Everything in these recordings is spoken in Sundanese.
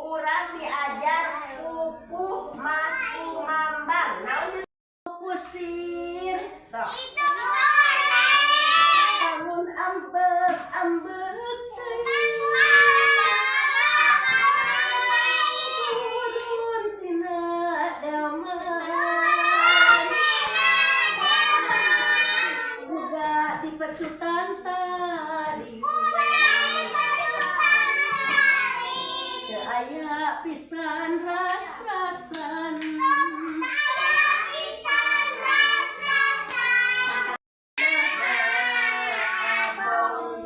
Urang diajar pupuh Maskumambang. Naon kusir? Sok. Bangun ambek ambek teuing. Turun tina delman. Kuda dipecutan tari. Teu aya pisan ras-rasan. Abong.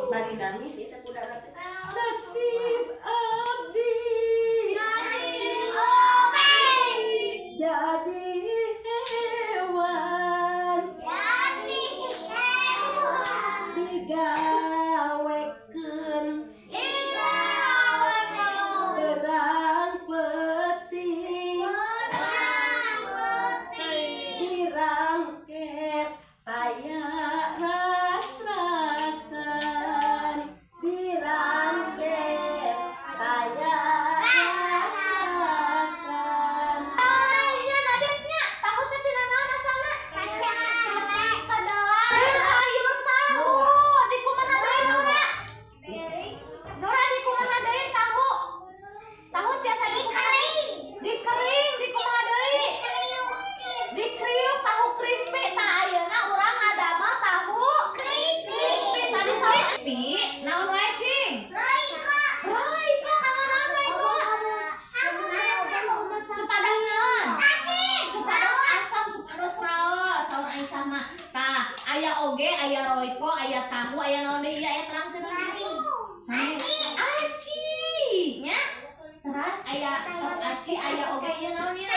Bari nangis itu kuda teh. Nasib abdi jadi hewan, digawekeun terang peuting, dirangket taya ras-rasan, dirangket taya ras-rasan. Nya nadesnya, tahu teh tina naon asalna? Kacang. Kedelai. Ieu mah tahu. Di kumaha deui, Dora? Dora, di kumaha deui tahu? Tahu tiasa di dikering, di kumaha deui? Dikriuk, tahu crispy. Tah, ayeuna urang ngadamel tahu crispy. Tadi crispy. Naon wae, cing? Royco, kanggo naon Royco? Supados naon? Supados asam, supados raos, saur Aisyah mah. Tah, aya oge, aya Royco, aya tahu, aya naon deui ieu, aya terang teu naon? Aci, nya. Teras aya tos aci, aya oge ieu naon ieu?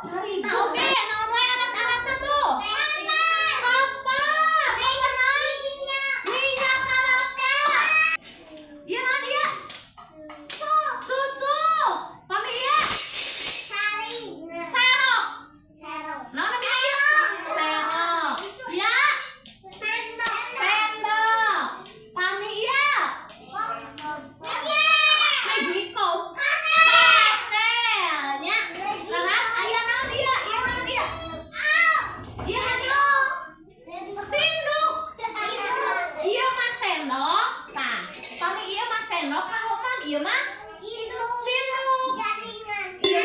Terigu. Nah, oge, naon wae alat-alatna tuh? Kapak, minyak kelapa. Ieu naon ieu? Susu. Pami ieu? Serok. Naon namanya ieu? Serok. Ya, sendok. Pami ieu? Magico. Ketel nya. Teras aya naon ieu? Ieu naon ieu? Ieu naon? Sendok. Ieu mah sendok. Tah, pami ieu mah sendok kanggo mam, ieu mah sinduk. Iya.